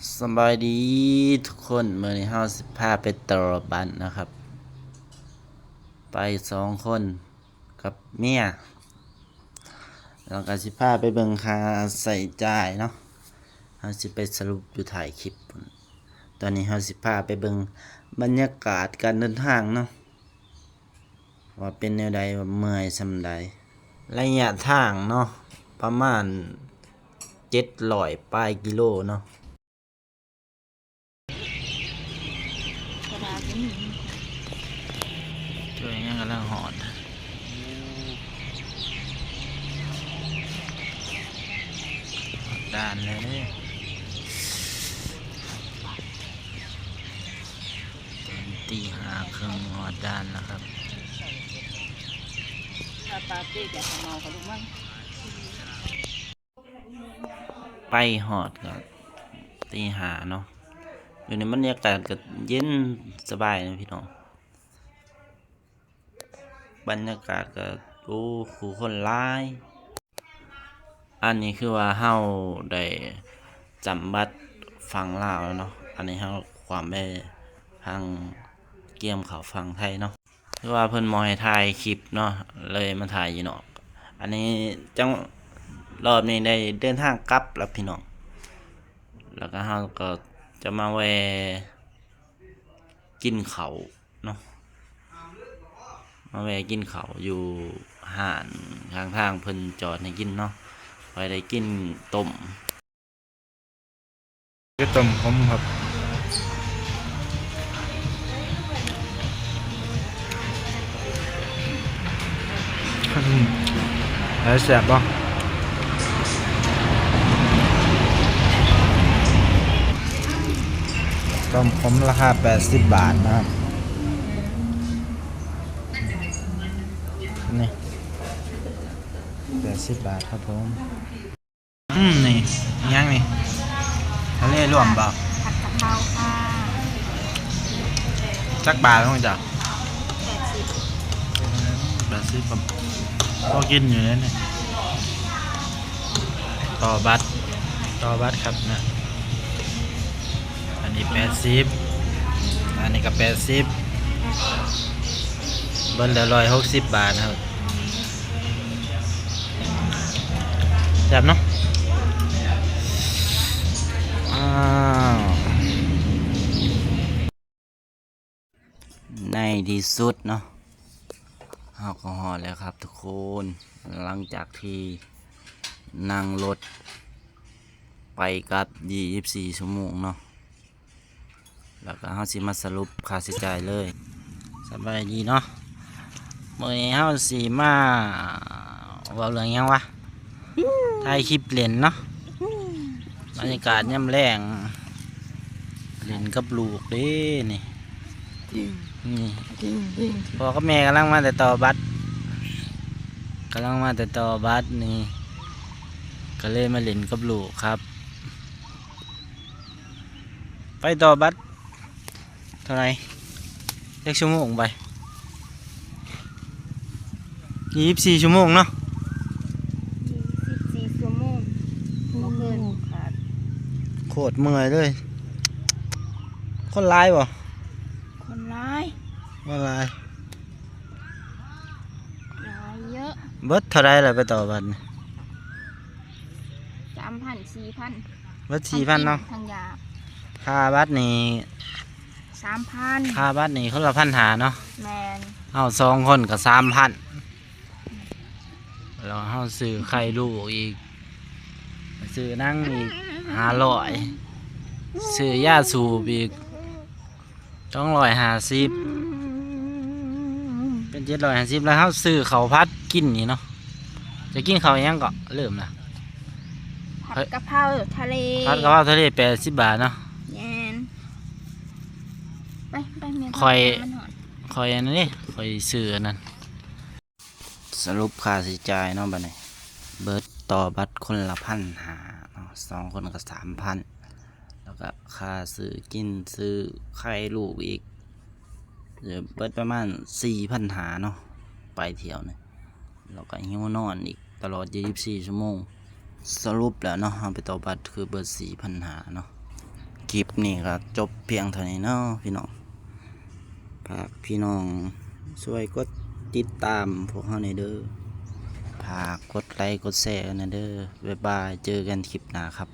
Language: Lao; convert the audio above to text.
ສະບາຍດີທຸກຄົນ, ມື້ນີ້ເຮົາຊິພາໄປຕໍ່ບັດນະຄັບ, ໄປສອງຄົນກັບເມຍ, ແລ້ວກໍຊິພາໄປເບິ່ງຄ່າໃຊ້ຈ່າຍເນາະ. ເຮົາຊິໄປສະຫຼຸບຢູ່ທ້າຍຄລິບພຸ້ນ. ຕອນນີ້ເຮົາຊິພາໄປເບິ່ງບັນຍາກາດການເດີນທາງເນາະ. ວ່າເປັນແນວໃດ, ວ່າເມື່ອຍສ່ຳໃດ. ໄລຍະທາງເນາະ ປະມານເຈັດຮ້ອຍປາຍກິໂລເນາະ. ໂອ້ຍ ຍັງກຳລັງຮອດ ຮອດດ່ານແລ້ວເດ້. ຕອນຕີຫ້າເຄິ່ງຮອດດ່ານແລ້ວຄັບ. ໄປຮອດກໍຕີຫ້າເນາະ. ຢູ່ໃນບັນຍາກາດກໍເຢັນສະບາຍນະພີ່ນ້ອງ. ບັນຍາກາດກໍ ໂອ້ ຜູ້ຄົນຫຼາຍ. ອັນນີ້ຄືວ່າເຮົາໄດ້ຈຳບັດຝັ່ງລາວແລ້ວເນາະ, ອັນນີ້ເຮົາຂ້າມໄປທາງ ກຽມເຂົ້າຝັ່ງໄທເນາະ. ຄືວ່າເພິ່ນບໍ່ໃຫ້ຖ່າຍຄລິບເນາະ, ເລີຍມາຖ່າຍຢູ່ນອກ. ອັນນີ້ຈັ່ງ ລອບນີ້ໄດ້ເດີນທາງກັບແລ້ວພີ່ນ້ອງ, ແລ້ວກໍເຮົາກໍຈະມາແວ່ກິນເຂົ້າ ເນາະ, ມາແວ່ກິນເຂົ້າຢູ່ຮ້ານຂ້າງທາງ ເພິ່ນຈອດໃຫ້ກິນເນາະ. ຂ້ອຍໄດ້ກິນຕົ້ມ ຄືຕົ້ມຂົມຄັບ. ອືມ ແຊບບໍ່? ຕົ້ມຂົມລາຄາແປດສິບບາດນະຄັບ. ນີ້ ແປດສິບບາດຄັບຜົມ. ອືມ ນີ້ຫຍັງນີ້? ທະເລລວມບໍ່? ຜັດກະເພາຄ່ະ. ຈັກບາດຂອງເຈົ້າ? ແປດສິບ. ອືມ ແປດສິບ ກໍພໍກິນຢູ່ເດ້ນີ້. ຕໍ່ບັດ ຕໍ່ບັດຄັບນະ. ອັນນີ້ແປດສິບ ອັນນີ້ກໍແປດສິບ ເບິດແລ້ວຮ້ອຍຫົກສິບບາດເຮົາ. ແຊບເນາະ. ອ້າວ ໃນທີ່ສຸດເນາະ ເຮົາກໍຮອດແລ້ວຄັບທຸກຄົນ. ຫຼັງຈາກທີ່ນັ່ງລົດໄປກັບ ຊາວສີ່ຊົ່ວໂມງເນາະ, ແລ້ວກໍເຮົາຊິມາສະຫຼຸບຄ່າໃຊ້ຈ່າຍເລີຍ. ສະບາຍດີເນາະ, ມື້ນີ້ເຮົາຊິມາເວົ້າເລື່ອງຫຍັງວະ? ຖ່າຍຄລິບຫຼິ້ນເນາະ, ບັນຍາກາດຍາມແລງ ຫຼິ້ນກັບລູກເດ້ນີ້. ນີ້ ພໍ່ກັບແມ່ກຳລັງມາແຕ່ຕໍ່ບັດ, ກຳລັງມາແຕ່ຕໍ່ບັດນີ້ ກໍເລີຍມາຫຼິ້ນກັບລູກຄັບ. ໄປຕໍ່ບັດເທົ່າໃດ? ຈັກຊົ່ວໂມງໄປ? ຊາວສີ່ຊົ່ວໂມງເນາະ. ຊາວສີ່ຊົ່ວໂມງ ບໍ່ເກີນຄາດ. ໂຄດເມື່ອຍເລີຍ. ຄົນຫຼາຍບໍ່? ຄົນຫຼາຍ ຄົນຫຼາຍ ຫຼາຍເຍີະ. ເບິດເທົ່າໃດລະໄປຕໍ່ບັດນີ້? ສາມພັນ ສີ່ພັນ. ເບິດສີ່ພັນເນາະ. ທັງກິນທັງຢາ. ຄ່າບັດນີ້ ສາມພັນ. ຄ່າບັດນີ້ຄົນລະພັນຫ້າເນາະ. ແມ່ນ. ເຮົາສອງຄົນກໍສາມພັນ. ແລ້ວເຮົາຊື້ໄຂ່ລູກອີກ, ຊື້ໜັງອີກຫ້າຮ້ອຍ, ຊື້ຢາສູບອີກສອງຮ້ອຍຫ້າສິບ, ເປັນເຈັດຮ້ອຍຫ້າສິບ. ແລ້ວເຮົາຊື້ເຂົ້າຜັດກິນນີ້ເນາະ. ຈະກິນເຂົ້າຫຍັງເກາະ? ລືມລະ. ຜັດກະເພົາທະເລ. ຜັດກະເພົາທະເລແປດສິບບາດເນາະ. ແມ່ນ. ໄປ ໄປ ແມ່ ຂ້ອຍ ມັນຮ້ອນ. ຂ້ອຍອັນນີ້ ຂ້ອຍຊື້ອັນນັ້ນ. ສະຫຼຸບຄ່າໃຊ້ຈ່າຍເນາະ ບັດນີ້ ເບິດຕໍ່ບັດຄົນລະພັນຫ້າເນາະ, ສອງຄົນກໍສາມພັນ, ແລ້ວກໍຄ່າຊື້ກິນ ຊື້ໄຂ່ລູກອີກ ເບິດປະມານສີ່ພັນຫ້າເນາະ ໄປທ່ຽວນີ້, ແລ້ວກໍຫິວນອນອີກຕະຫຼອດຊາວສີ່ຊົ່ວໂມງ. ສະຫຼຸບແລ້ວເນາະ ເຮົາໄປຕໍ່ບັດຄືເບິດສີ່ພັນຫ້າເນາະ. ຄລິບນີ້ກໍຈົບພຽງເທົ່ານີ້ເນາະພີ່ນ້ອງ. ຝາກພີ່ນ້ອງຊ່ວຍກົດຕິດຕາມພວກເຮົາແດ່ເດີ. ຝາກກົດໄລກກົດແຊກັນແດ່ເດີ. ບາຍບາຍ. ເຈີກັນຄລິບໜ້າຄັບ.